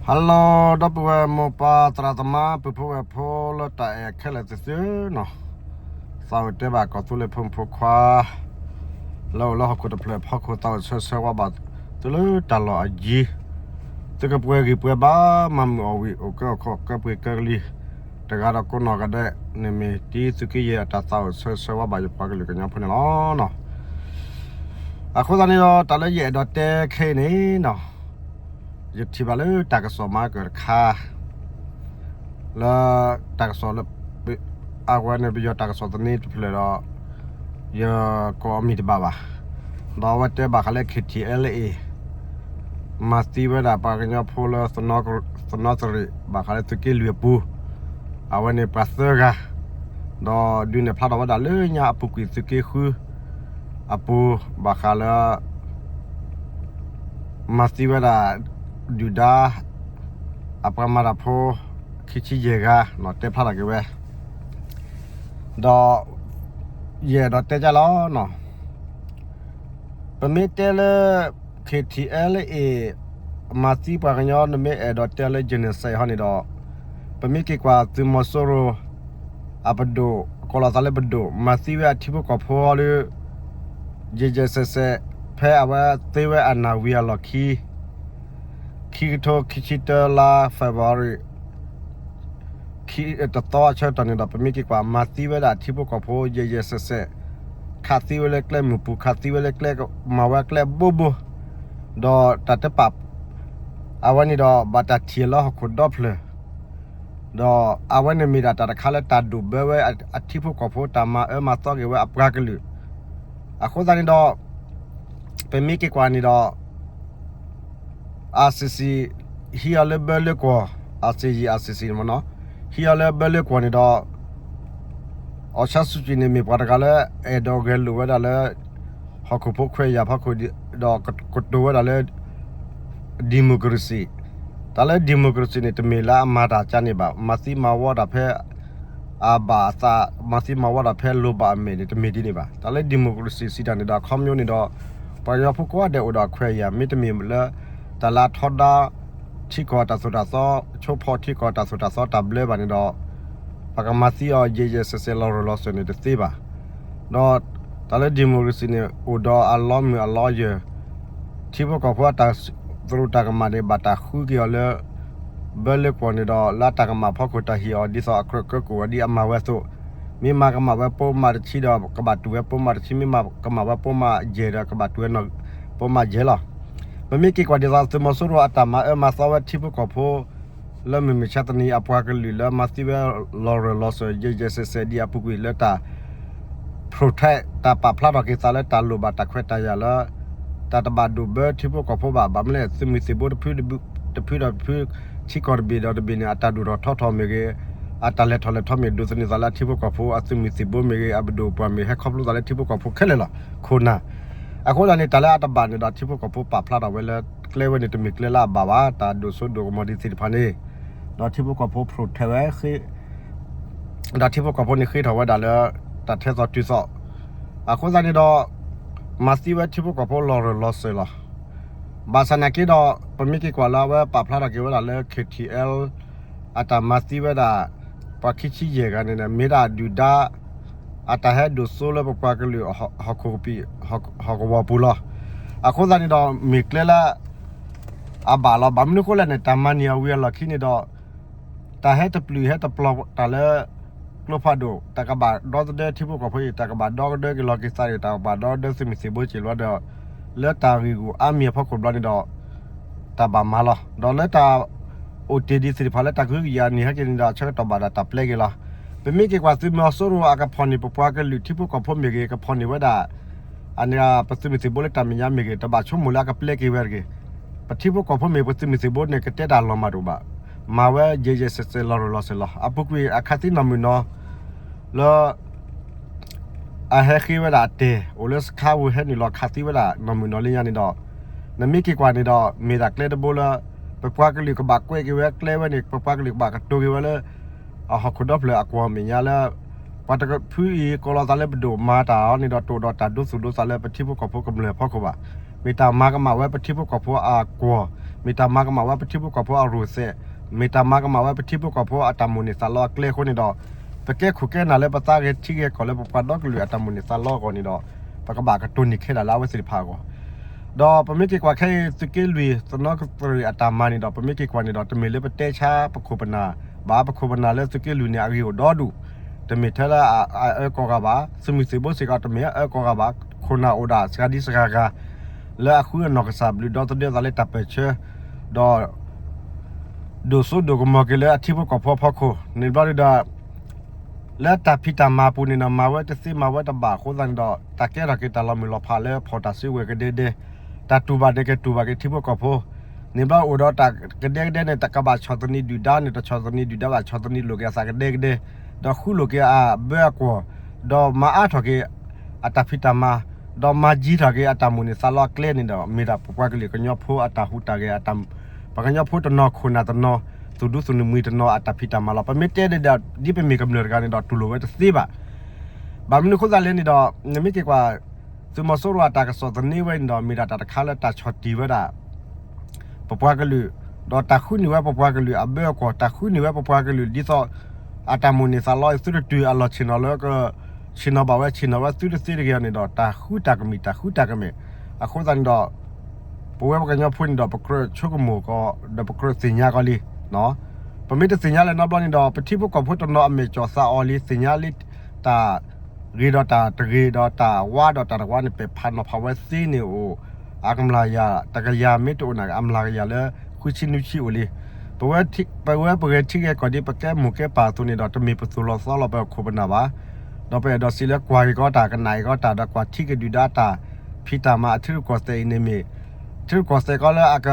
ဟါလီၤ ဒီပုၢ်ဝဲၢ်မိၢ်ပၢ်သရၣ်သမါ ပုၢ်ဖိဝဲၢ်ဖိလၢတၢ်အဲၣ်ခဲလၢာ်သ့ၣ်သုနီၤ, သးအိၣ်တဲဘၣ်ကီၢ်သူလ့ၤဖိမုၣ်ဖိခွါ လၢအိၣ်လၢဟီၣ်ခိၣ်တဖျၢၣ်ဖီခိၣ် သးအိၣ်ဆၢဆၢဝါဘၣ်သုလၢတၢ်လီၢ်အယံၤ, သုကပှဲၤဂံၢ်ပှဲၤဘါ မၤမုာ်အီၣ်ဝံၣ် အိၣ်ကဲအိၣ်ခီၣ်ကဲပှ့ၤကဲကလံၤ တဂၤဒီးကိးနီၢ်ဂၤဒဲးန့ၣ်မ့ၢ်တံၤသုးက့ယဲၢ်အတၢ်သးအိၣ်ဆၢဆၢဝါဘၣ်ယပှၤကလုာ်ကညီဖိန့ၣ်လီၤ. အဃိသတးန့ၣ်ဒီး တၢ်လၢယအဲၣ်ဒိးတဲခဲအံၤန့ၣ်နီၤ, ယထံၣ်ဘၣ်လၢတၢ်ကစီၣ်မၤကၢၢ်တခါ လၢတၢ်ကစီၣ်လၢ အဝဲန့ၣ်ပယီၤတၢ်ကစီၣ်သန့တဖျၢၣ်ဒီး ယကိးအမံၤတဘၣ်ဘၣ်, ဒီးအဝဲတဲဘၣ်ဃးလၢ KTLA မၤသံဝဲဒၣ်ပှၤကညီဖိလၢ သနီသရံၣ် ဘၣ်ဃးလၢသုးက့လွံၢ်အပူၤ, အဝဲန့ၣ်ပှၤသၢဂၤ, ဒီးဒုးနဲၣ်ဖျါထီၣ်ဝဲဒၣ်လၢညါအပူၤကွံာ်သုးက့ဃုအပူၤ ဘၣ်ဃးလၢ မၤသံဝဲဒၣ် ဒုၣ်ဒါ အပှၤမၤတၢ်ဖိ ခံဆံယဲၢ်ဂၤ တဲဖျါထီၣ်က့ၤဝဲ, ဒီး ယအဲၣ်ဒိးတဲကၢ်လီၤနီၤ, ပမ့ၢ်တဲလၢ KTLA မၤသံပှၤကညီ နမ့ၢ်အဲၣ်ဒိးတဲလၢ genocide ဟီန့ၣ်ဒီး ပမ့ၢ်က့ၤကွၢ်သုးမီၤစိရိၤ အပဒိၣ် ကိးလီၤသးလၢပဒိၣ် မၤသံဝဲအထံဖိကီၢ်ဖိဒီး ယဲၢ်ယဲၢ်စဲးစဲး ဖဲအဝဲသ့ဝဲအနၢ်ဝံၤအလီၢ်ခံ ခံကထိခံဆံတၢလါ February ခံ တသီအဆၢကတီၢ်န့ၣ်ဒီး ပမ့ၢ်က့ၤကွၢ် မၤသံဝဲဒၣ်ထံဖိကီၢ်ဖိ ယဲၢ်ယဲၢ်စဲးစဲး, ခးသံဝဲလၢကျဲမုၢ်ပူၤ, ခးသံဝဲလၢကျဲ မၤဝဲကျဲဘိဘိ, ဒီးတၢ်တပာ် အဝဲန့ၣ်ဒီး ဘၣ်တၢ်ထံၣ်လၢဟီၣ်ခိၣ်ဒီဖျၢၣ် ဒီးအဝဲန့ၣ်မ့ၢ်ဒၣ်တၢ်တခါလၢတၢ်ဒိၣ်ဘၢဝဲအထံဖိကီၢ်ဖိ တၢ်မၤအၢမၤသီက့ၤဝဲအပှၤကလုာ်, အဃိသတးန့ၣ်ဒီး ပမ့ၢ်က့ၤကွၢ်န့ၣ်ဒီး RCC ဟံးအီၤလၢဘၢလၢကွီၢ်, RCC RCC န့ၣ်မ့ၢ်နီၤ, ဟံးအီၤလၢဘၢလၢကွီၢ်န့ၣ်ဒီး အောင်ဆန်းစုကြည်န့ၣ် မ့ၢ်ပှၤတဂၤလၢ အဲၣ်ဒိးဂဲၤလိာ်ဝဲဒၣ်လၢ ဟီၣ်ခိၣ်ဖိခွဲးယာ်ဖီခိၣ်ဒီး ကတိၤဝဲဒၣ်လၢ democracy, တၢ်လၢ democracy န့ၣ် တမ့ၢ်လၢအမၤတၢ်ကန့ၣ်ဘၣ်, မၤသံမၤဝီတၢ်ဖဲ အဘၣ်အသး, မၤသံမၤဝီတၢ်ဖဲလိၣ်ဘၣ်အမဲာ်န့ၣ် တမ့ၢ်ဒ်န့ၣ်ဘၣ်. တၢ်လၢ democracy စံးတၢ်န့ၣ်ဒီး အခီပညီန့ၣ်ဒီး ပှၤကညီဖိကိးဂၤဒဲးအိၣ်ဒီးအခွဲးအယာ် မ့တမ့ၢ်လၢ တၢ်လၢအထီဒါ ထံကီၢ်တၢ်သိၣ်တၢ်သီ, ဆိဖီၣ်ထံကီၢ်တၢ်သိၣ်တၢ်သီတၢ်ဘျၢဘၣ်န့ၣ်ဒီး ပကမၤသံအီၤ ယဲၢ်ယဲၢ်စဲးစဲး လီၤရၢၢ်လီၤစၢၤန့ၣ်တသ့ဘၣ်. ဒီးတၢ်လၢ democracy န့ၣ် အိၣ်ဒီးအလီမုၢ်အလီယၢၢ်, ထံဖိကီၢ်ဖိအတၢ်သရူးတၢ်ကမၣ်န့ၣ် ဘၣ်တၢ်ဃုက့ၤအီၤလၢ ဘၢလၢကွီၢ်န့ၣ်ဒီး လၢအတၢ်ကမၣ်ဖီခိၣ် တၢ်ဟ့ၣ်အီၤဒ်သိး အကြၢးကၢကိၣ်ဝဲဒ်အမၤဝဲအသိး, မ့ၢ်မၤကမၣ်ဝဲပိာ်မၣ်တဆံဒီး ကဘၣ်တူၢ်ဝဲပိာ်မၣ်တဆံ, မ့ၢ်မၤကမၣ်ဝဲပိာ်မၣ်ယဲၢ်ဒီး ကဘၣ်တူၢ်ဝဲပိာ်မၣ်ယဲၢ်လီၤ. ပမ့ၢ်က့ၤကွၢ်ဒ်သိး သုးမီၤစိရိၤအတၢ်မၤအၢမၤသီဝဲ ထံဖိကီၢ်ဖိ လၢမုၢ်မဆါတနံၤအပှၤကလုာ်လၢမၤသံဝဲ လီၤရၢၢ်လီၤစၢၤ ယဲၢ်ယဲၢ်စဲးစဲး ဒ်အပူၤကွံာ်လၢတၢ် protect တၢ်ပာ်ဖျါထီၣ်က့ၤသးလၢတၢ်လိၣ်ဘၣ်တၢ်ခွဲးတၢ်ယာ်လၢ တၢ်တဘၣ်ဒိၣ်ဘၢထံဖိကီၢ်ဖိဘၣ်. ဘၣ်မနုၤလဲၣ် သုးမုၢ်သံၣ်ဘိတဖု တဖုဒီးတဖု, ထံကီၢ်တဘ့ၣ်ဒီးတဘ့ၣ်န့ၣ် အတၢ်ဒိၣ်ထီၣ်ထီထီၣ်မ့ၢ်ဂ့ၤ, အတၢ်လဲၤထီၣ်လဲၤထီမ့ၢ် ဒိးသန့ၤသးလၢအထံဖိကီၢ်ဖိအသုးမုၢ်သံၣ်ဘိမ့ၢ်ဂ့ၤ, အပဒိၣ်ပှၢ်မ့ၢ် ဟဲခီဖျိသးလၢထံဖိကီၢ်ဖိခဲလၢာ်လီၤ. ခိၣ်နၢ် အဃိသတးန့ၣ် တၢ်လၢအတဘၣ်န့ၣ်ဒီး ထံဖိကီၢ်ဖိပာ်ဖျါထီၣ်ဝဲလၢ ကျဲဝဲန့ၣ် တမ့ၢ်ကျဲလၢအဘၣ်ဘၣ်, တၢ်ဒိၣ်စိဒိၣ်ကမီၤဒ်သ့ၣ်တဖၣ်န့ၣ်, ဒီးထံဖိကီၢ်ဖိ protect ဝဲ ဒီးထံဖိကီၢ်ဖိန့ၣ်ဃ့ထီၣ်ဝဲဒၣ်လၢ တၢ်ထဲသိးတုၤသိး, အဃိသတးန့ၣ်ဒီး မၤသံဝဲထံဖိကီၢ်ဖိလီၤရၢၢ်လီၤစၢၤလီၤ. ဘၣ်ဆၣ်နာ်က့ဒီး ပမ့ၢ်က့ၤကွၢ်လၢအဝဲပာ်ဖျါထီၣ်က့ၤဝဲဒၣ်လၢ KTLA အတၢ်မၤသံဝဲဒၣ် ပှၤခံဆံယဲၢ်ဂၤန့ၣ် မ့ၢ်ဒၣ်ဒုၣ်ဒါ အတၢ်ဟဲဒိၣ်စိလၢပပှၤကလုာ်ဟီၣ်ခိၣ်ကပံာ် ဟီၣ်ကဝီၤပူၤလီၤ. အဃိသတးန့ၣ်ဒီး မ့ၢ်ကျဲလၢ အဘၣ်လီၤ. ဘၣ်မနုၤအဃိလဲၣ်န့ၣ် တၢ်မၤန့ၢ်အဝံၤအလီၢ်ခံန့ၣ်ဒီး တၢ်ဟဲတပျုာ်ဟဲတပျီၤတၢ်လၢ ကျိဖးဒိၣ် တၢ်ကဘၣ်ဒီသဒၢထံဖိကီၢ်ဖိအံၤ, တၢ်ကဘၣ်ဒီကဒၢက့ၤလီၤက့ၤသးအံၤ, တၢ်ကဘၣ်ဒီကဒၢသုးမုၢ်သံၣ်ဘိစ့ၢ်လီၤဒီး လၢတၢ်ဂ့ၢ်ဂီၢ်အါမံၤအဖီခိၣ်ဘျီန့ၣ်ဒီး တၢ်ဘၣ်မၤလီၤ. ဒီးလၢတၢ်အိၣ်တ့ၢ်ဒ်သ့ၣ်တဖၣ်လၢတၢ်ကဟုကယာ်န့ၣ် ဟဲက့ၤန့ၣ်ဒီး အဆၢကတီၢ်ဘၣ်ဒီးတၢ်ပျဲက့ၤလီၤ. ပမ့ၢ်က့ၤကွၢ်သုးမီၤစိရိၤအကဖီၣ်န့ၢ် ပပှၤကလုာ်ထံဖိကီၢ်ဖိမ့ၢ်ဂ့ၤ, ကဖီၣ်န့ၢ်ဝဲဒၣ် အန့ၣ် ပသုးမုၢ်သံၣ်ဘိလၢတၢ်မဲာ်ညါမ့ၢ်ဂ့ၤ, တဘၣ်ဆိကမိၣ်လၢအကပျဲက့ၤဝဲတဂ့ၤ. ပထံဖိကီၢ်ဖိမ့ၢ် ပသုးမုၢ်သံၣ်ဘိန့ၣ် ကတဲတၢ်လီၤမၢ်တအိၣ်ဘၣ်. မၤဝဲယဲၢ်ယဲၢ်စဲးစဲး လီၤရၢၢ်လီၤစၢၤလီၤ. အပူၤကွံာ်အခးသံနီၢ်မုၢ်နီၢ် လၢ အဟဲဃ့ဝဲဒၣ်အတဲာ် အိၣ်လၢစခါပူၤဟဲနုာ်လီၤခးသံဝဲဒၣ်နီၢ်မုၢ်နီၢ်လၢညါန့ၣ်ဒီး နမ့ၢ်က့ၤကွၢ်န့ၣ်ဒီး မ့ၢ်ဒၣ်ကျဲတဘိလၢ ပပှၤကလုာ်ကဘၣ်ကွဲးက့ၤဝဲကျဲဝဲန့ၣ် ပပှၤကလုာ်ကဘၣ်ကတိၤက့ၤဝဲလၢ အဟီၣ်ခိၣ်ဒီဖျၢၣ်အကွီၢ်မဲာ်ညါလၢ ပှၤတဖုအံၤ ကိးလီၤသးလၢပဒိၣ်မၤတၢ်အီၤန့ၣ်ဒီး တအိၣ်ဒီးတၢ်ဒိသူၣ်ဒိသးလၢပထံဖိကီၢ်ဖိကမျၢၢ်အဖီခိၣ်ဘၣ်. မ့ၢ်တၢ်မၤကမၣ်ဝဲပထံဖိကီၢ်ဖိအကွီၢ်, မ့ၢ်တၢ်မၤကမၣ်ဝဲပထံဖိကီၢ်ဖိအရူၢ်သဲး, မ့ၢ်တၢ်မၤကမၣ်ဝဲပထံဖိကီၢ်ဖိအတၢ်မိၣ်န့ၢ်သးလီအကျဲအဃိန့ၣ်ဒီး, ပကဲခိၣ်ကဲနၢ်လၢပသးဂဲၤထံဂဲၤကီၢ်လၢပပှၤဒီကလုာ်အတၢ်မိၣ်န့ၢ်သးလီအဂီၢ်န့ၣ်ဒီး, ပကဘၣ်ကတိၤန့ၢ်ခဲဒၣ်လၢအဝဲသ့ၣ်တဖၣ်အဂီၢ် ဒီးပမ့ၢ်က့ၤကွၢ်ခဲအံၤ သုးက့လွံၢ်သနီသရံၣ်အတၢ်မၤန့ၣ်ဒီး ပမ့ၢ်က့ၤကွၢ်န့ၣ်ဒီး တမ့ၢ်လၢပတဲဆါပခိၣ်ပနၢ်ဘၣ်, ပခိၣ်ပနၢ်လၢသုးက့လွံၢ်န့ၣ် အဂ့ၤအိၣ်ဒီဒူၣ်, တမ့ၢ်ထဲလၢအအၢကီၢ်ဂၤဘၣ်, သုးမုၢ်သံၣ်ဘိစ့ၢ်ကီး တမ့ၢ်အအၢကီၢ်ဂၤဘၣ်, ခိၣ်နၢ်အိၣ်ဒၣ်စှၤဒံစှၤဂၤ လၢအဃုအနီၢ်ကစၢ်ဘျုးဒီသဒၢသးလၢတၢ်ပၢၢ်ဆၢ, ဒီး ဒိၣ်စိဒိၣ်ကမီၤက့ၤလၢအထံဖိကီၢ်ဖိအဖီခိၣ်န့ၣ်ဘျီဒုဒီး လၢတၢ်ဖံးတၢ်မၤအပူၤန့ၣ်ဒီး မၤဝဲတသ့မၤဝဲတဘၣ်အဃိသတးန့ၣ်ဒီး တၢ်ကဲထီၣ်က့ၤတၢ်လီၤမုၢ်လီၤဖးလၢဖီၣ်တၢ်စုဝဲၤကဒဲကဒဲ, တၢ်တူၢ်ဘၣ်န့ၣ်ကတူၢ်ဘၣ်က့ၤထံဖိကီၢ်ဖိ, န့ၣ်ဘျီအိၣ်ဒီးတၢ်ကဒဲကဒဲန့ၣ် တကဘၣ်ဆီၣ်သနံးဒုၣ်ဒါန့ၣ် တဆီၣ်သနံးဒုၣ်ဒါဘၣ် ဆီၣ်သနံးလိာ်က့ၤအသးကဒဲကဒဲ, ဒီးဃုလိာ်က့ၤအဘၢအကွီၢ်, ဒီးမၤအါထီၣ်က့ၤ အတၢ်ဖံးတၢ်မၤ, ဒီးမၤကၠံထီၣ်က့ၤအတၢ်မိၣ်န့ၢ်သးလီအကျဲန့ၣ်ဒီး မ့ၢ်ဒၣ်ပပှၤကလုာ်ကညီဖိအတၢ်ဟူးတၢ်ဂဲၤ, ပှၤကညီဖိတနီၤခိၣ်နၢ်တနီၤ, သူၣ်ဒူသူၣ်နမှံၤတနီၤအတၢ်ဖံးတၢ်မၤလီၤ. ပမ့ၢ်တဲဒ်ဒီး ဒ်ပမ့ၢ်ကမျၢၢ်တဂၤန့ၣ်ဒီး တူၢ်လိာ်ဝဲတသ့ဘၣ်. ဘၣ်မနုၤအဃိသတးလဲၣ်န့ၣ်ဒီး နမ့ၢ်က့ၤကွၢ် သုးမီၤစိရိၤအတၢ်ကစီၣ်သန့ဝဲန့ၣ်ဒီး မ့ၢ်ဒၣ်တၢ်တခါလၢတၢ်ဆီၣ်တံၢ်ဝဲဒၣ် ပပှၤကလုာ်, ဒီးတၢ်ဃုန့ၢ်ဝဲပပှၤကလုာ်အဘၢအကွီၢ်, တၢ်ဃုန့ၢ်ဝဲပပှၤကလုာ် ဒ်သိး အတၢ်မိၣ်န့ၢ်သးလီအံၤ သုတတုၤအလီၢ်ဆ့ၣ်နီၤလၢက ဆ့ၣ်နီၤဘၣ်ဝဲ ဆ့ၣ်နီၤဝဲသုတသ့တဂ့ၤအီၤန့ၣ်ဒီး တၢ်ဃုတၢ်ကမံၣ် တၢ်ဃုတၢ်ကမဲာ်, အဃိသတးန့ၣ်ဒီး ပဝဲပှၤကညီဖိန့ၣ်ဒီး ပကြၢးဆိကမိၣ်ကီး ဒီးပကြၢးသ့ၣ်ညါကီးလံ. ပမ့ၢ်တသ့ၣ်ညါလၢၤနီတဘျီန့ၣ်ဒီး ပထံဖိကီၢ်ဖိတနီၤအမဲာ်ကၠီၣ်သးအီၤလံ သ့ၣ်ညါလံတၢ်ဂ့ၤဒီးတၢ်တဂ့ၤ ဒီးတၢ်ဝါဒီးတၢ်တဝါန့ၣ် ပဲာ်ဖးနီၤဖးဝဲသ့န့ၣ်အိၣ် အကမျၢ်ယၤ တကယၤမ့ၢ်တအိၣ်န့ၣ် အမျးကယၤလၢဃုဆံနွံဆံအိၣ်လံ. ပဝဲပဂဲၤထံဂဲၤကီၢ်ဒ်ပကဲမိၢ်ကဲပၢ်အသိးန့ၣ်ဒီး တမ့ၢ်ပသူၣ်လီၤသီလီၤပခိၣ်ပနၢ်ဘၣ်. ဒီးပအဲၣ်ဒိးစံးလၢကွၢ်က့ၤကီးတၢ် ကနၣ်က့ၤကီးတၢ် ဒီးကွၢ်ထံက့ၤဒုၣ်ဒါအတၢ်ဖံးတၢ်မၤအထံရူၢ်ကီၢ်သဲးအံၤန့ၣ်မ့ၢ် ထံရူၢ်ကီၢ်သဲးကီးလၢအက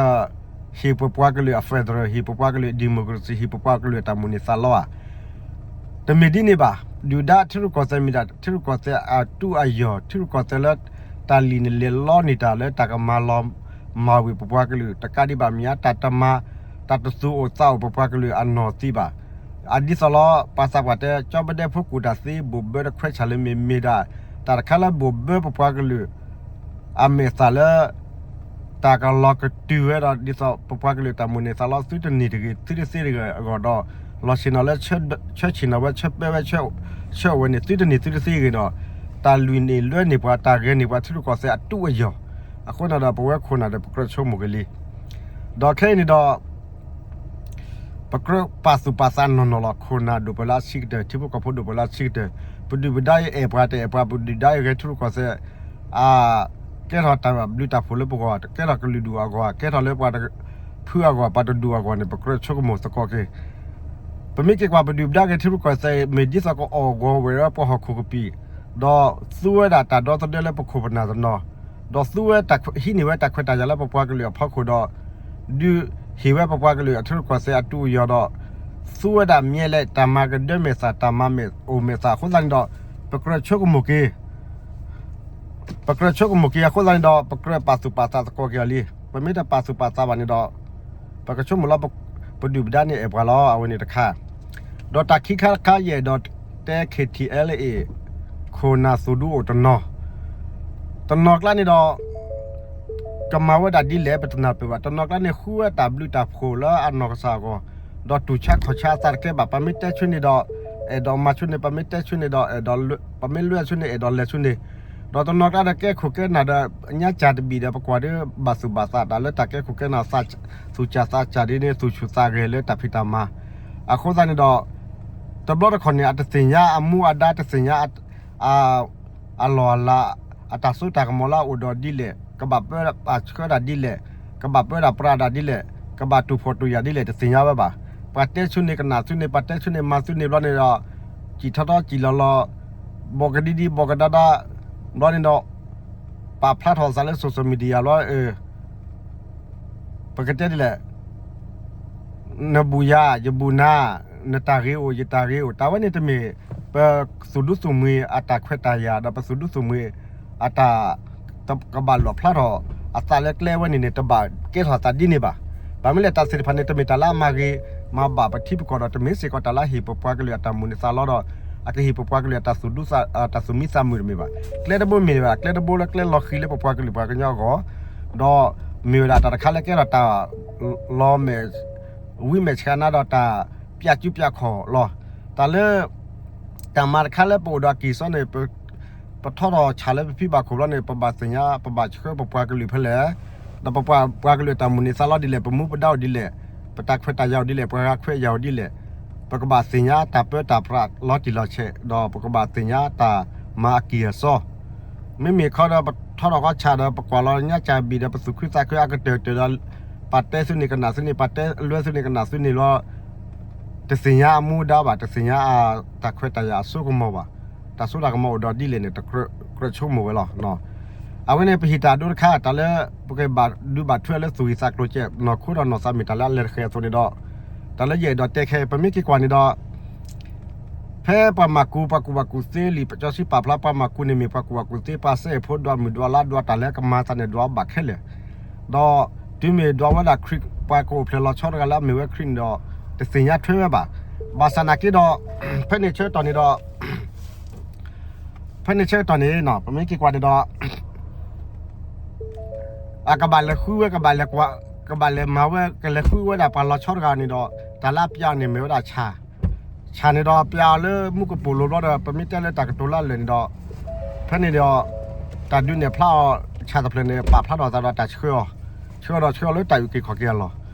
ဟ့ၣ်ပပှၤကလုာ်အ federal ဟ့ၣ်ပပှၤကလုာ်အ democracy ဟ့ၣ်ပပှၤကလုာ်အတၢ်မိၣ်န့ၢ်သးလီဧါ. တမ့ၢ်ဒ်န့ၣ်ဘၣ်. ဒုၣ်ဒါထံရူၢ်ကီၢ်သဲးမ့ၢ်ဒၣ် ထံရူၢ်ကီၢ်သဲးအတူးအယီၢ် ထံရူၢ်ကီၢ်သဲးလၢ တၢ်လံၣ်န့ၣ်လဲၤလီန့ၢ်တၢ်လၢတၢ်ကမၤလီၤမၢ်ဝံၤပပှၤကလုာ် တကးဒံးဘၣ်မ့ၢ်ဧါ တၢ်တမၤ တၢ်တသူၣ်အိၣ်သးအိၣ်ပပှၤကလုာ်အနီၢ်သံဘၣ်. အဒ်သိးလီၤ ပှၤသးပှၢ်တဲ ကၠီဘဒဲဖိကူၣ်တၢ်သ့ ဘိၣ်ဘၢတခွဲးဆၣ်လၢမ့ၢ်မ့ၢ်ဒၣ် တၢ်တခါလၢဘိၣ်ဘၢပပှၤကလုာ် အမဲာ်သၣ်လၢ တၢ်ကလီၤကတုၤဝဲဒီး ဒ်သိးပပှၤကလုာ်တၢ်မိၣ်န့ၢ်သးလီ သုတန့ၢ်တဂ့ၤ သုတသ့တဂ့ၤအဂီၢ်ဒီး လီၤဆ့ၣ်နီၤလၢ ဆၢဆ့ၣ်နီၤဝဲ ဆၢပၢဝဲ ဆၢအိၣ်ဝဲန့ၣ် သုတန့ၢ်သုတသ့ဂ့ၤဒီး တၢ်လုၢ်န့ၢ်လွဲန့ၢ်ပှၤ တၢ်ဂဲၤန့ၢ်ပှၤထံရူၢ်ကီၢ်သဲးအတူးအယီၢ်. အဃိန့ၣ်ဒီး ပဝဲခိၣ်နၢ်ဒီး ပကြၢးဆိကမိၣ်က့ၤလံ. ဒီးခဲအံၤန့ၣ်ဒီး ပကြၢးပာ်သူၣ်ပာ်သးနီၢ်နီၢ်လီၤ. ခိၣ်နၢ်ဒိၣ်ပှဲၤလၢအဆံးကတၢၢ် ထံဖိကီၢ်ဖိဒိၣ်ပှဲၤလၢအဆံးကတၢၢ် ပဒုၣ်ပဒါအံၤအဲၣ်ပှၤတအဲၣ်ပှၤ ပဒုၣ်ဒါအံၤဂဲၤထံရူၢ်ကီၢ်သဲး အ ကဲထီၣ်တၢ်ဘျုးတၢ်ဖှိၣ်လၢပဂီၢ် ကဲထီၣ်ကလုာ်ဒူၣ်အဂီၢ် ကဲထီၣ်လၢပှၤတဖုအဂီၢ် ပှၤတဒူၣ်အဂီၢ်န့ၣ် ပကြၢးဆိကမိၣ်သကိးက့ၤ ပမ့ၢ်က့ၤကွၢ်ပဒုၣ်ပဒါဂဲၤထံရူၢ်ကီၢ်သဲး မ့ၢ်ဒ်သိးကအီၣ်ဂီၤဝဲလၢပှၤဟီၣ်ခိၣ်ကပံာ် ဒီးသူဝဲဒၣ်တၢ်ဒီသဒၢလၢပခိၣ်ပနၢ်တနီၤ ဒီးသူဝဲတၢ်ဟံးန့ၢ်ဝဲတၢ်ခွဲးတၢ်ယာ်လၢပပှၤကလုာ်အဖီခိၣ်ဒီး ဒုးဟ့ၣ်ဝဲပပှၤကလုာ်အထံရူၢ်ကီၢ်သဲးအတူးအယီၢ်ဒီး သူဝဲဒၣ်မ့ၢ်လဲၣ် တၢ်မၤကဒၢမဲာ်သၣ် တၢ်မၤမဲာ်အိၣ်မဲာ်သၣ်အဃိသတးန့ၣ်ဒီး ပကြၢးဆိကမိၣ်က့ၤ ပကြၢးဆိကမိၣ်က့ၤအဃိသတးန့ၣ်ဒီး ပကြၢးပာ်သူၣ်ပာ်သးသကိးက့ၤအီၤလံ. ပမ့ၢ်တပာ်သူၣ်ပာ်သးဘၣ်န့ၣ်ဒီး ပကဆိကမိၣ်လီၤ ပဒုၣ်ပဒါန့ၣ်အဲၣ်ပှၤလီၤ အဝဲန့ၣ်တခါ ဒီးတၢ်ခံခါတခါ ယအဲၣ်ဒိးတဲ KTLA ခိၣ်နၢ်သူၣ်ဒူအိၣ်တနီၤ တနီၤကျါန့ၣ်ဒီး ကမၤဝဲဒၣ်ဒ်လဲၣ် ပတနၢ်ပၢၢ်ဘၣ်. တနီၤကျါန့ၣ် ဃုဝဲတၢ်ဘျုးတၢ်ဖှိၣ်လၢအနီၢ်ကစၢ်အဂီၢ်, ဒီးတူၢ်ဆါခီၣ်ဆါအသးတကဲဘၣ်. ပမ့ၢ်တဲဆူန့ၣ်ဒီး အဲၣ်ဒိးမၤဆူန့ၣ်, ပမ့ၢ်တဲဆူန့ၣ်ဒီး အဲၣ်ဒိး, ပမ့ၢ်လွဲဆူန့ၣ် အဲၣ်ဒိးလဲၤဆူန့ၣ်, ဒီးတနီၤကျါဒီးကဲခိၣ်ကဲနၢ်ဒီး ညါစၢ်တဘံၣ်ဒီး ပကွၢ်ဒီးဘၣ်သူၣ်ဘၣ်သးတၢ်လၢတၢ်ကဲခိၣ်ကဲနၢ် သူၣ်စၢ်သးစၢ်ဒ်န့ၣ် သူၣ်ဆူၣ်သးဂဲၤလၢတၢ်ဖံးတၢ်မၤ အဃိသတးန့ၣ်ဒီး တဘျီတခီၣ်န့ၣ် အတသ့ၣ်ညါအမူအဒါ တသ့ၣ်ညါ အလီၢ်အလၤ အတၢ်စိတၢ်ကမီၤလၢအအိၣ်ဒီးဒ်လဲၣ်, ကဘၣ်ပၢတၢ်ပာ်ဆှၢတၢ်ဒ်လဲၣ်, ကဘၣ်ပၢတၢ်ပြးတၢ်ဒ်လဲၣ်, ကဘၣ်တူၢ်ဖှီၣ်တူၢ်ယာ်ဒ်လဲၣ် တသ့ၣ်ညါဝဲဘၣ်. ပှၤတဲဆူန့ၣ်ကနၣ်ဆူန့ၣ်, ပှၤတဲဆူန့ၣ်မၤဆူန့ၣ်ဘျီန့ၣ်ဒီး စံၣ်ထီထီစံၣ်လီၤလီၤ, ဘီကဒံဒံ ဘီကဒါဒါ ဘျီန့ၣ်ဒီး ပာ်ဖျါထီၣ်သးလၢ social media လီၤ. ပကတဲဒ်လဲၣ် နဘူၣ်ယၤ ယဘူၣ်နၤ, နတၢ်ဂ့ၤအိၣ် ယတၢ်ဂ့ၤအိၣ်, တၢ်ဝဲန့ၣ်တမ့ၢ် ပသူၣ်ဒူသးမှံအတၢ်ခွဲးတၢ်ယာ် ဒီးပသူၣ်ဒူသးမှံအတၢ် ကဘၣ်လီၣ်ဖျါထီၣ်အသးလၢကျဲဝဲန့ၣ်န့ၣ် တဘၣ်ကဲထီၣ်သးဒ်န့ၣ်ဘၣ်. ဘၣ်မနုၤလဲၣ် တၢ်သ့ၣ်တဖၣ်န့ၣ် တမ့ၢ်တၢ်လၢအမၤဂ့ၤ မၤဘၣ်ပထံပကီၢ်ဒီး တမ့ၢ်စ့ၢ်ကီးတၢ်လၢအဟ့ၣ်ပပှၤကလုာ်အတၢ်မိၣ်န့ၢ်သးလီဒီး အကဟ့ၣ်ပပှၤကလုာ်အတၢ်သူၣ်မံသးမုာ်တမ့ၢ်ဘၣ်. ကျဲတဘိမ့ၢ်န့ၣ်ဘၣ် ကျဲတဘိလၢကျဲလီၤဃံၤလၢပပှၤကလုာ်ပှၤကညီအဂီၢ်, ဒီးမ့ၢ်ဝဲဒၣ်တၢ်တခါလၢကဲထီၣ်တၢ်လီၤမဲာ် ဝံမဲာ်ဆှးနါဒီးတၢ်ပျၢ်ကူပျၢ်ခီၣ်လီၤ. တၢ်လၢ တၢ်မၤတခါလၢပအိၣ်ဒီးအကံၢ်အစီန့ၣ် ပထီထီၣ်ဆၣ်လၢပဖံဘၣ်ခိၣ်ဘျီန့ၣ် ပဘၣ်သ့ၣ်ညါ ပဘၣ်ဆှၢပပှၤကလုာ်ဖဲလဲၣ်, ဒီးပပှၤကလုာ်အတၢ်မိၣ်န့ၢ်သးလီဒ်လဲၣ်, ပမူပဒါအိၣ်ဒ်လဲၣ်, ပတၢ်ခွဲးတၢ်ယာ်အိၣ်ဒ်လဲၣ်, ပှၤဂၤခွဲးယာ်အိၣ်ဒ်လဲၣ်, ပကဘၣ်သ့ၣ်ညါတၢ်ပၢတၢ်ပြးလီၤတံၢ်လီၤဆဲး ဒီးပကဘၣ်သ့ၣ်ညါတၢ်မၤအကံၢ်အစီ မ့မ့ၢ်ခီဒီး ပထီထီၣ်ဃီဆၣ်ဒီး ပကွၢ်လီၤညါကၢ်ဘံၣ်ဒီး ပသူၣ်ခုသးခုအကတၢၢ်ကတၢၢ်ဒီး ပာ်တဲသုန့ၣ်ကနၣ်သုန့ၣ် ပာ်တဲလွဲသုန့ၣ်ကနၣ်သုန့ၣ်လီၤ. တသ့ၣ်ညါအမူဒါဘၣ်, တသ့ၣ်ညါအတၢ်ခွဲးတၢ်ယာ်အစိကမီၤဘၣ်, တၢ်စိတၢ်ကမီၤအိၣ်ဒီးဒ်လဲၣ်န့ၣ် တကြၢးဆိကမိၣ်ဝဲလီၤ. အဝဲန့ၣ်ပဟ့ၣ်တၢ်ဒိတခါ တၢ်လၢပကဘၣ်ဒုးဘၣ်ထွဲလၢသူၣ်ဂံၢ်သးကျိၤကဲး နီၢ်ခိဒီးနီၢ်သးမ့ၢ်တၢ်လၢအလဲၤတဃဲၤအသိးန့ၣ်ဒီး တၢ်လၢယအဲၣ်ဒိးတဲခဲ ပမ့ၢ်က့ၤကွၢ်န့ၣ်ဒီး ဖဲပှၤမၤကူ ပှၤကူၣ်ဘၣ်ကူၣ်သ့လံာ် ပကၠီဆံပာ်ဖျါ ပှၤမၤကူန့ၣ်မ့ၢ်ပှၤကူၣ်ဘၣ်ကူၣ်သ့ ပှၤစဲအ့ၣ်ဖိဒွးမုၢ်ဒွးလါဒွးတၢ်လၢကမၤသးန့ၣ် ဒွးဘၣ်ခဲလၢာ်, ဒီးတုၤမ့ၢ်ဒွးဝဲဒၣ်ခရံာ် ပှၤကအိၣ်ဖျဲၣ်လီၤဆီတဂၤလၢအမ့ၢ်ဝဲခရံာ်န့ၣ်ဒီး တသ့ၣ်ညါထွဲဝဲဘၣ်. ဘၣ်ဆၣ်နာ်က့ဒီး ဖဲန့ၣ်ဆၢကတီၢ်န့ၣ်ဒီး ဖဲန့ၣ်ဆၢကတီၢ်န့ၣ် ပမ့ၢ်က့ၤကွၢ်န့ၣ်ဒီး အကဘၣ်လဲၤဃုဝဲ ကဘၣ်လဲၤကွၢ် ကဘၣ်လဲၤမၤဝဲ ကလဲၤဃုဝဲဒၣ်ပှၤလီၤဆီတဂၤန့ၣ်ဒီး တၢ်လၢအပျၢ်အီၤန့ၣ်မ့ၢ်ဝဲဒၣ်ဆၣ်, ဆၣ်န့ၣ်ဒီးပျၢ်အီၤလၢမူကပိာ်လိၤဘျီဒီး ပမ့ၢ်တဲလၢတၢ်ကတိၤလၢအလၢာ်န့ၣ်ဒီး ဖဲန့ၣ်ဒီး တၢ်ဒုးနဲၣ်ဖျါအီၤ ဆၣ်တဖျၢၣ်န့ၣ် ပာ်ဖျါထီၣ်သးဒီးတၢ်ဆှၢအီၤ, ဆှၢအီၤဒီးဆှၢအီၤလၢတၢ်အုၣ်က့ၤခီၣ်က့ၤအလီၢ်.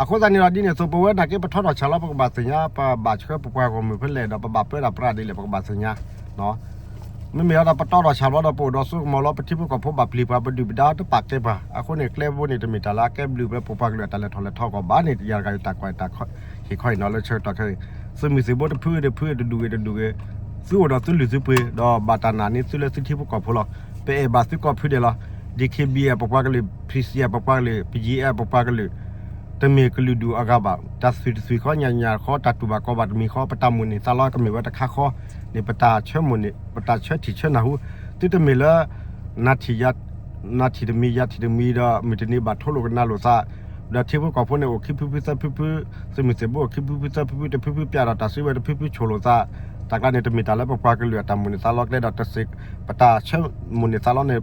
အဃိသတးန့ၣ်ဒီး ဒ်န့ၣ်အသိး ပဝဲနာ်က့ပထီထီၣ်ဆၣ်လီၤ ပကဘၣ်သ့ၣ်ညါ ပဘၣ်ဆှၢပပှၤဂီၢ်မုၢ်ဖဲလဲၣ်ဒီး ပဘၣ်ပၢတၢ်ပြးဒ်လဲၣ် ပကဘၣ်သ့ၣ်ညါ မ့မ့ၢ်ဒီးပတီထီၣ်ဆၣ်ဘျီဒီး ပအိၣ်ဒီးစိကမီၤလီၤ ပထံဖိကီၢ်ဖိဘၣ်ပျံၤပှၤ ပဒုၣ်ပဒါတပာ်ကဲပှၤ အဃိန့ၣ် ကျဲဘိန့ၣ် တမ့ၢ်တၢ်လၢအကဲဘျုးလၢပပှၤကလုာ်အတၢ်လဲၤထီၣ်လဲၤထီကီးဘၣ်န့ၣ် ယၤတဂၤယတၢ်ကွၢ်တၢ်ဟ့ၣ်ခီဟ့ၣ်နီၤလၢဆၢကတီၢ်ခဲအံၤ သုးမုၢ်သံၣ်ဘိတဖုတဖုတဒူၣ်ဂ့ၤတဒူၣ်ဂ့ၤ သုအိၣ်ဒီးသုလုၢ်သုပှ့ၤ ဒီးဘၣ်တၢ်နာ်န့ၢ်သုလၢသုထံဖိကီၢ်ဖိလီၤ. ပအဲၣ်ဘၣ်သုကိးဖုဒဲးလီၤ. ဒ်ခ့ဘံၣ်အဲၣ် ပပှၤကလုာ် ဖံၣ်စံၣ်အဲၣ် ပပှၤကလုာ် ပယံၤအဲၣ် ပပှၤကလုာ် တမ့ၢ်ကလုာ်ဒူၣ်အဂၤဘၣ်. တၢ်သွံၣ်တသွံၣ်ဃီ ညၣ်ညၣ်ဃီ တၢ်တူၢ်ဘၣ်ကီဘၣ်တမံၤဃီ ပတၢ်မိၣ်န့ၢ်သးလီကမ့ၢ်ဝဲတခါဃီန့ၣ် ပတၢ်ဆၢမိၣ်န့ၢ် ပတၢ်ဆၢထံၣ်ဆၢနၢ်ဟူ သုတမ့ၢ်လၢ နၤထံၣ်တမံၤ ယၤထံၣ်တမံၤဒီး မုၢ်တနံၤဘၣ်ထိလိာ်ကနၣ်လိာ်သး ဒီးထံဖိကီၢ်ဖိန့ၣ် အိၣ်ခံဖုဖုသၢဖုဖု သုးမုၢ်သံၣ်ဘိအိၣ်ခံဖုဖုသၢဖုဖု တဖုဖုပျၢ်ဒီးတၢ်စုဝဲ တဖုဖုဆိၣ်လိာ်သး တၢ်ကျါန့ၣ် တမ့ၢ်တၢ်လၢပပှၤကလုာ်အတၢ်မိၣ်န့ၢ်သးလီကျဲဒီး တစ့ၢ် ပတၢ်ဆၢမိၣ်န့ၢ်သးလီန့ၣ်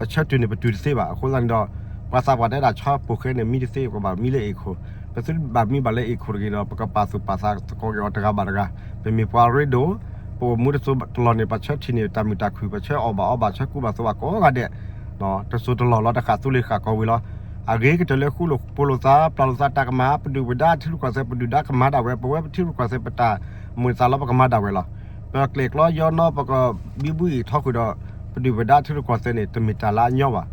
ပဆၢတုၤန့ၣ် ပတုၤတသ့ဘၣ်. အဃိသတးန့ၣ်ဒီး ပှၤသးပှၢ်တဲဒၣ်ဆီပိာ်ဃဲန့ၣ် မံတသ့ ပကဘၣ်မံလၢအ့ၣ်ခိၣ်, ပသုဘၣ်မံဘၣ်လၢအ့ၣ်ခိၣ်တဂ့ၤဒီး ပကပာ်သူၣ်ပာ်သးသကိးက့ၤအီၤတဂၤဘၣ်တဂၤ, ပမ့ၢ်ပှၤရ့ဒိၣ် ပအိၣ်မူတစိၤတလီၢ်န့ၣ် ပဆၢထံၣ်န့ၢ်တၢ်မုာ်တၢ်ခုၣ် ပဆၢအီၣ်ဘၣ်အီဘၣ် ဆၢကူဘၣ်သိးဘၣ်ကိးဂၤဒဲး တစိၤတလီၢ်လီၤ တဃၣ်သူလ့ၤဃၣ်ကီၢ်ဝံၤလီၤ. အဂ့ၤကတၢၢ်လၢဃူလိာ်ဖိးလိာ်သး ပျၢ်လိာ်သးတၢ်ကမၣ် ပဒုၣ်ပဒါထံရူၢ်ကီၢ်သဲး ပဒုၣ်ဒါကမၤဒၣ်ဝဲ ပဝဲပထံရူၢ်ကီၢ်သဲး ပတၢ်မိၣ်န့ၢ်သးလီ ပကမၤဒၣ်ဝဲလီၤ. ပကျဲၣ်ကျီယီနီ ပကဘံဘူအံၤထီဃုာ်ဒီး ပဒုၣ်ပဒါထံရူၢ်ကီၢ်သဲးန့ၣ် တမ့ၢ်တၢ်လၢအညီဘၣ်.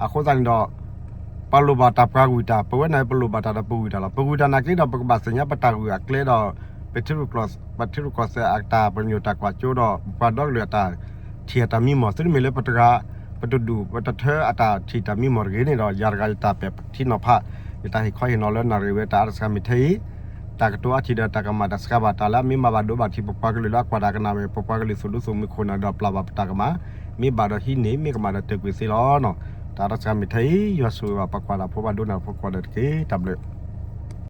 အဃိသတးန့ၣ်ဒီး ပလိၣ်ဘၣ်တၢ်ပှၤဂုာ်တၢ် ပဝဲန့ၣ် ပလိၣ်ဘၣ်တၢ်ဒီးပဂုာ်တၢ်လီၤ. ပဂုာ်တၢ်နာ်က့ဒီး ပကဘၣ်သ့ၣ်ညါပတၢ်ဂုာ်အကျဲဒီး ပထံရူၢ်ကီၢ် ပထံရူၢ်ကီၢ်သဲးအတၢ်ပညိၣ်တၢ်ကွၢ်စိဒီး ပပှၤဒီကလုာ်အတၢ်ထံၣ်အတၢ်မံမီၢ် သုတမ့ၢ်လၢပတဂၤ ပတဒူၣ်ပတထၢအတၢ်ထံၣ်တၢ်မံမီၢ်တဂ့ၤန့ၣ်ဒီး ယၤတဂၤယတၢ်ပဲာ်ထံနီၤဖး ယတၢ်ဟ့ၣ်ခီဟ့ၣ်နီၤလၢနၣ်ရံၣ်ဝဲတၢ်အါတစှၤမ့ၢ်ထဲအံၤ တၢ်ကတိၤအါထံၣ်ဒီးတၢ်ကမၣ်တစှၤဘၣ် တၢ်လၢအမ့ၢ်မၤဘၣ်ဒိဘၣ်ထံး ပပှၤကလုာ်လၢအကွၢ်တၢ်ကနၣ်ဝဲ ပပှၤကလုာ်သူၣ်ဒူသးမုာ်ခိၣ်နၢ်ဒီးပျၢ်ဘၣ်ပတၢ်ကမၣ် မ့ၢ်ဘၣ်ဒီးဟံးန့ၢ် မ့ၢ်ကမၣ်ဒီးတၢၢ်ကွံာ်သ့လီၤ. တၢ်အါတစှၤမ့ၢ်ထဲအံၤ ယွၤဆိၣ်ဂ့ၤဘၣ်ပှၤကွၢ်တၢ်ဖိဘၣ်ဒိနၢ်ဖိကိးဂၤဒဲးတက့ၢ်. တၢ်ဘျုး